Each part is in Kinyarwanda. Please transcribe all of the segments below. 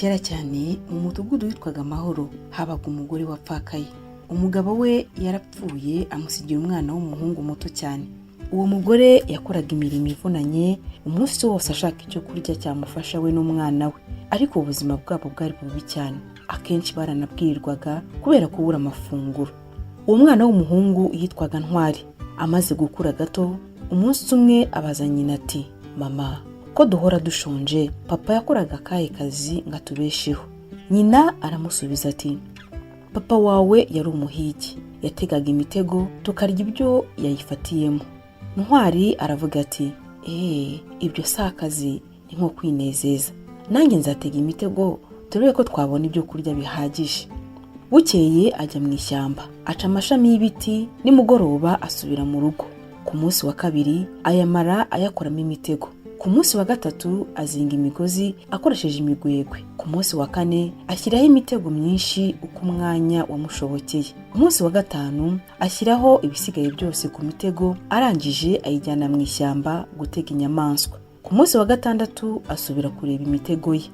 Kera cyane, mu mudugudu witwaga Amahoro, habaga umugore wapfakaye. Umugabo we yarapfuye, amusigira umwana w'umuhungu muto cyane. Uwo mugore yakoraga imirimo ivunanye umunsi wose, ashaka icyo kurya cyamufasha we n'umwana we, ariko ubuzima bwabo bwari bubi cyane. Akenshi baranabwirirwaga kubera kubura amafunguro. Uwo mwana w'umuhungu yitwaga Ntwari. Amaze gukura gato, umunsi umwe abaza nyina ati: "Mama, ko duhora dushonje, papa yakoraga akahe kazi ngo atubesheho?" Nyina aramusubiza ati: "Papa wawe yari umuhigi, yategaga imitego tukarya ibyo yayifatiyemo." Ntwari aravuga ati: "Eee, ibyo si akazi, ni nko kwinezeza. Nanjye nzatega imitego turebe ko twabona ibyo kurya bihagije." Bukeye ajya mu ishyamba, aca amashami y'ibiti, nimugoroba asubira mu rugo. Ku munsi wa kabiri ayamara ayakoramo imitego. Ku munsi wa gatatu azinga imigozi akoresheje imigwegwe. Ku munsi wa kane ashyiraho imitego myinshi uko umwanya wamushobokeye. Ku munsi wa gatanu ashyiraho ibisigaye byose ku mitego, arangije ayijyana mu ishyamba gutega inyamaswa. Ku munsi wa gatandatu asubira kureba imitego ye.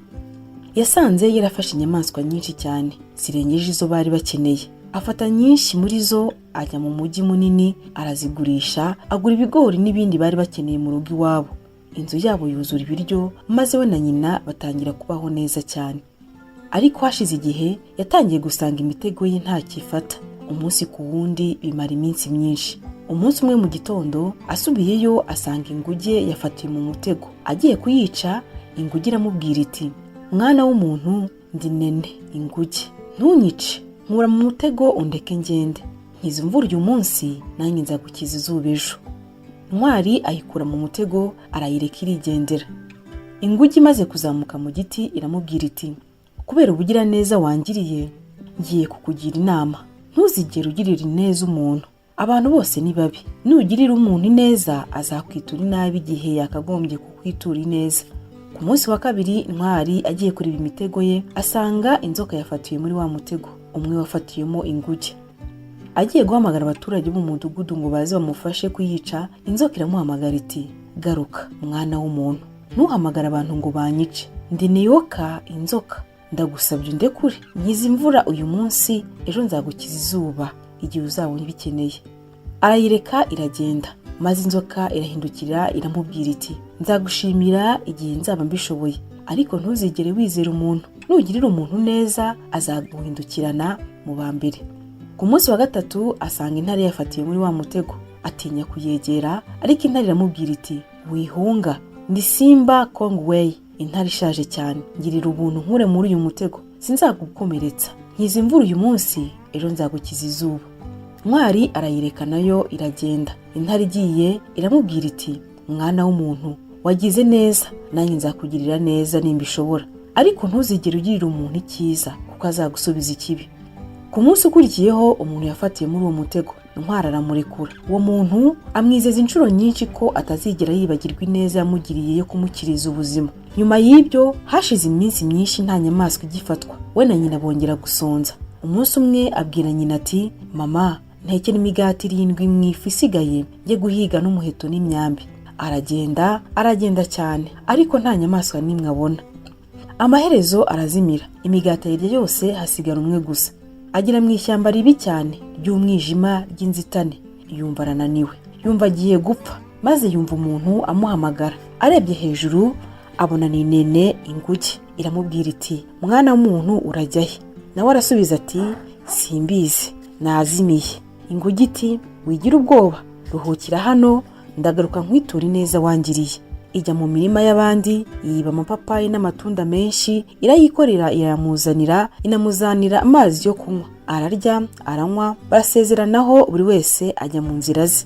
Yasanze yarafashe inyamaswa nyinshi cyane zirengeje izo bari bakeneye. Afata nyinshi muri zo, ajya mu mujyi munini, arazigurisha, agura ibigori n'ibindi bari bakeneye mu rugo iwabo. Inzu yabo yuzura ibiryo, maze we na nyina batangira kubaho neza cyane. Ariko hashize igihe yatangiye gusanga imitego ye ntakifata umunsi ku wundi, bimara iminsi myinshi. Umunsi umwe mu gitondo asubiyeyo, asanga inguge yafatiwe mu mutego. Agiye kuyica, inguge iramubwira iti: "Mwana w'umuntu, ndi Nene inguge, ntunyice. Nkura mu mutego undeke ngende. Nkiza imvura uyu munsi, nanjye nzagukiza izuba ejo." Ntwari ayikura mu mutego, arayireka irigendera. Inguge imaze kuzamuka mu giti iramubwira iti: "Kubera ubugiraneza wangiriye, ngiye kukugira inama. Ntuzigere ugirira ineza umuntu. Abantu bose ni babi. Nugirira umuntu ineza, azakwitura inabi igihe yakagombye kukwitura ineza." Ku munsi wa kabiri, Ntwari agiye kureba imitego ye, asanga inzoka yafatiwe muri wa mutego umwe wafatiyemo inguge. Agiye guhamagara abaturage bo mu mudugudu ngo baze bamufashe kuyica, inzoka iramuhamagara iti: "Garuka, mwana w'umuntu, ntuhamagare abantu ngo banyice. Ndi Niyoka inzoka, ndagusabye undekure. Nkiza imvura uyu munsi, ejo nzagukiza izuba igihe uzaba ubikeneye." Arayireka iragenda, maze inzoka irahindukira iramubwira iti: "Nzagushimira igihe nzaba mbishoboye, ariko ntuzigere wizera umuntu. Nugirira umuntu neza, azaguhindukirana mu ba mbere." Ku munsi wa gatatu asanga intare yafatiwe muri wa mutego. Atinya kuyegera, ariko intare iramubwira iti: "Wihunga, ndi Simba Kongway, intare ishaje cyane. Ngirira ubuntu nkure muri uyu mutego, sinzagukomeretsa. Nkiza imvura uyu munsi, ejo nzagukiza izuba." Ntwari arayireka nayo iragenda. Intare igiye iramubwira iti: "Mwana w'umuntu, wagize neza, nanjye nzakugirira neza nimbishobora, ariko ntuzigere ugirira umuntu icyiza kuko azagusubiza ikibi." Ku munsi ukurikiyeho umuntu yafatiye muri uwo mutego, Ntwari aramurekura. Uwo muntu amwizeza inshuro nyinshi ko atazigera yibagirwa ineza yamugiriye yo kumukiriza ubuzima. Nyuma y'ibyo hashize iminsi myinshi nta nyamaswa igifatwa. We na nyina bongera gusonza. Umunsi umwe abwira nyina ati: "Mama, ntekera imigati irindwi mu ifu isigaye, njye guhiga n'umuheto n'imyambi." Aragenda, aragenda cyane, ariko nta nyamaswa n'imwe abona. Amaherezo arazimira, imigati ayirya yose, hasigara umwe gusa. Agera mu ishyamba ribi cyane ry'umwijima ry'inzitane, yumva arananiwe, yumva agiye gupfa. Maze yumva umuntu amuhamagara. Arebye hejuru abona ni Nene inguge. Iramubwira iti: "Mwana w'umuntu, urajya he?" Nawe arasubiza ati: "Simbizi, nazimiye." Inguge iti: "Wigira ubwoba, ruhukira hano, ndagaruka nkwitura ineza wangiriye." Ijya mu mirima y'abandi, yiba amapapayi n'amatunda menshi, irayikorera, iramuzanira, inamuzanira amazi yo kunywa. Ararya, aranywa, barasezeranaho, buri wese ajya mu nzira ze.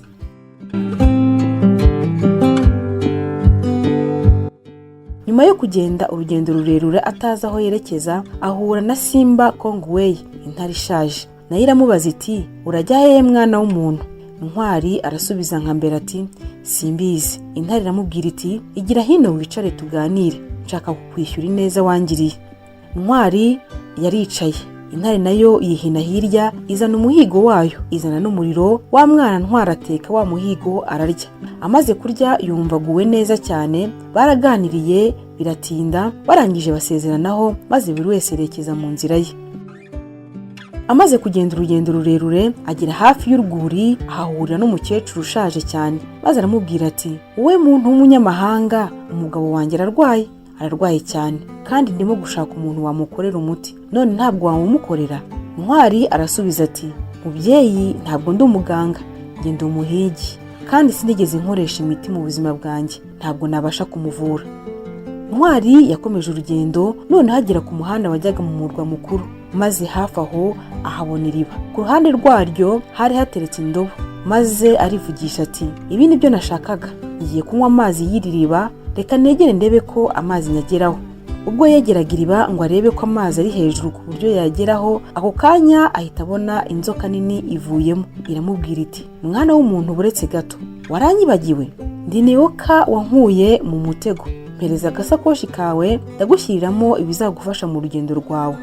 Nyuma yo kugenda urugendo rurerure atazi aho yerekeza, ahura na Simba Kongway, intare ishaje. Nayo iramubaza iti: "Urajya hehe, mwana w'umuntu?" Ntwari arasubiza nka mbere ati: "Simbizi." Intare iramubwira iti: "Igira hino wicare tuganire, nshaka kukwishyura ineza wangiriye." Ntwari yaricaye, intare nayo yihina hirya, izana umuhigo wayo, izana n'umuriro. Wa mwana Ntwari ateka wa muhigo, ararya. Amaze kurya yumva aguwe neza cyane. Baraganiriye. Biratinda, barangije basezeranaho, maze buri wese yerekeza mu nzira ye. Amaze kugenda urugendo rurerure, agera hafi y'urwuri, ahahurira n'umukecuru ushaje cyane, maze aramubwira ati: "Wowe muntu w'umunyamahanga, umugabo wanjye ararwaye, ararwaye cyane, kandi ndimo gushaka umuntu wamukorera umuti. None ntabwo wawumukorera?" Ntwari arasubiza ati: "Mubyeyi, ntabwo ndi umuganga, njye ndi umuhigi, kandi sinigeze nkoresha imiti mu buzima bwanjye. Ntabwo nabasha kumuvura." Ntwari yakomeje urugendo, noneho agera ku muhanda wajyaga mu murwa mukuru, maze hafi aho ahabona iriba. Ku ruhande rwaryo hari hateretse indobo, maze arivugisha ati: "Ibi ni byo nashakaga, ngiye kunywa amazi y'iri riba. Reka negere ndebe ko amazi nyageraho." Ubwo yegeraga iriba ngo arebe ko amazi ari hejuru ku buryo yageraho, ako kanya ahita abona inzoka nini ivuyemo. Iramubwira iti: "Mwana w'umuntu, buretse gato, waranyibagiwe? Ndi Niyoka wankuye mu mutego. Mpereza agasakoshi kawe, ndagushyiriramo ibizagufasha mu rugendo rwawe."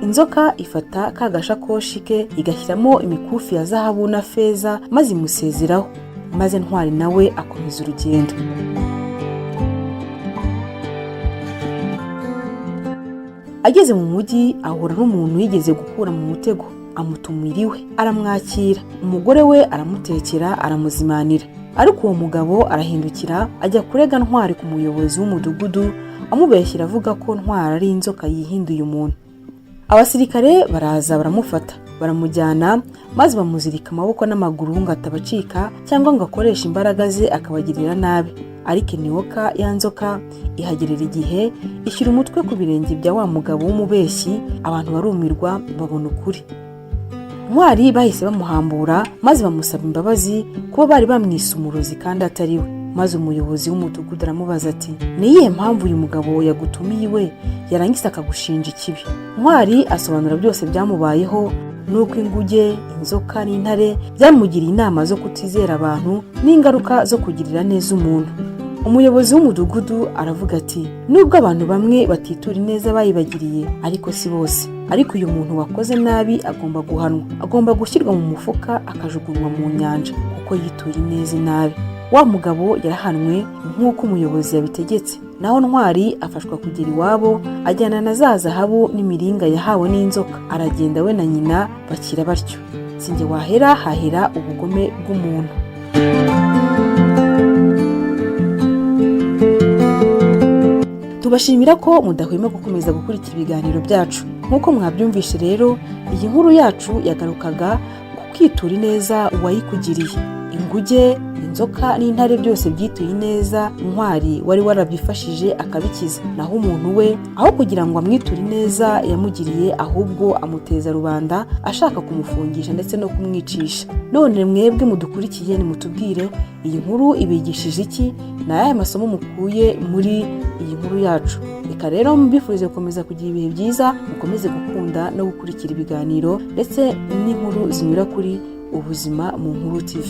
Inzoka ifata ka gashakoshi ke, igashyiramo imikufi ya zahabu na feza, maze imusezeraho, maze Ntwari nawe akomeza urugendo. Ageze mu mujyi, ahura n'umuntu yigeze gukura mu mutego, amutumira iwe, aramwakira. Umugore we aramutekera, aramuzimanira. Ariko uwo mugabo arahindukira ajya kurega Ntwari ku muyobozi w'umudugudu, amubeshyira avuga ko Ntwari ari inzoka yihinduye umuntu. Abasirikare baraza, baramufata, baramujyana, maze bamuzirika amaboko n'amaguru ngo atabacika cyangwa ngo akoreshe imbaraga ze akabagirira nabi. Ariko Iniwoka, ya nzoka, ihagerera igihe, ishyira umutwe ku birenge bya wa mugabo w'umubeshyi. Abantu barumirwa, babona ukuri. Ntwari bahise bamuhambura, maze bamusaba imbabazi kuba bari bamwise umurozi kandi atari we. Maze umuyobozi w'umudugudu aramubaza ati: "Ni iyihe mpamvu uyu mugabo yagutumiye iwe, yarangiza akagushinja ikibi?" Ntwari asobanura byose byamubayeho, n'uko inguge, inzoka n'intare byamugiriye inama zo kutizera abantu n'ingaruka zo kugirira neza umuntu. Umuyobozi w'umudugudu aravuga ati: "Nubwo abantu bamwe batitura ineza bayibagiriye, ariko si bose. Ariko uyu muntu wakoze nabi agomba guhanwa, agomba gushyirwa mu mufuka akajugunywa mu nyanja kuko yituye ineza inabi." Wa mugabo yarahanwe nk'uko umuyobozi yabitegetse, naho Ntwari afashwa kugera iwabo, ajyana na za zahabu n'imiringa yahawe n'inzoka. Aragenda, we na nyina bakira batyo. Sinjye wahera hahera ubugome bw'umuntu. Tubashimira ko mudahwema gukomeza gukurikira ibiganiro byacu. Nk'uko mwabyumvishe rero, iyi nkuru yacu yagarukaga ku kwitura ineza uwayikugiriye. Inguge, inzoka n'intare byose byituye ineza Ntwari wari warabyifashije akabikiza, naho umuntu we, aho kugira ngo amwiture ineza yamugiriye, ahubwo amuteza rubanda ashaka kumufungisha ndetse no kumwicisha. None mwebwe mudukurikiye, nimutubwire: iyi nkuru ibigishije iki? Ni ayahe masomo mukuye muri iyi nkuru yacu? Reka rero mbifurize gukomeza kugira ibihe byiza, mukomeze gukunda no gukurikira ibiganiro ndetse n'inkuru zinyura kuri Ubuzima mu Nkuru TV.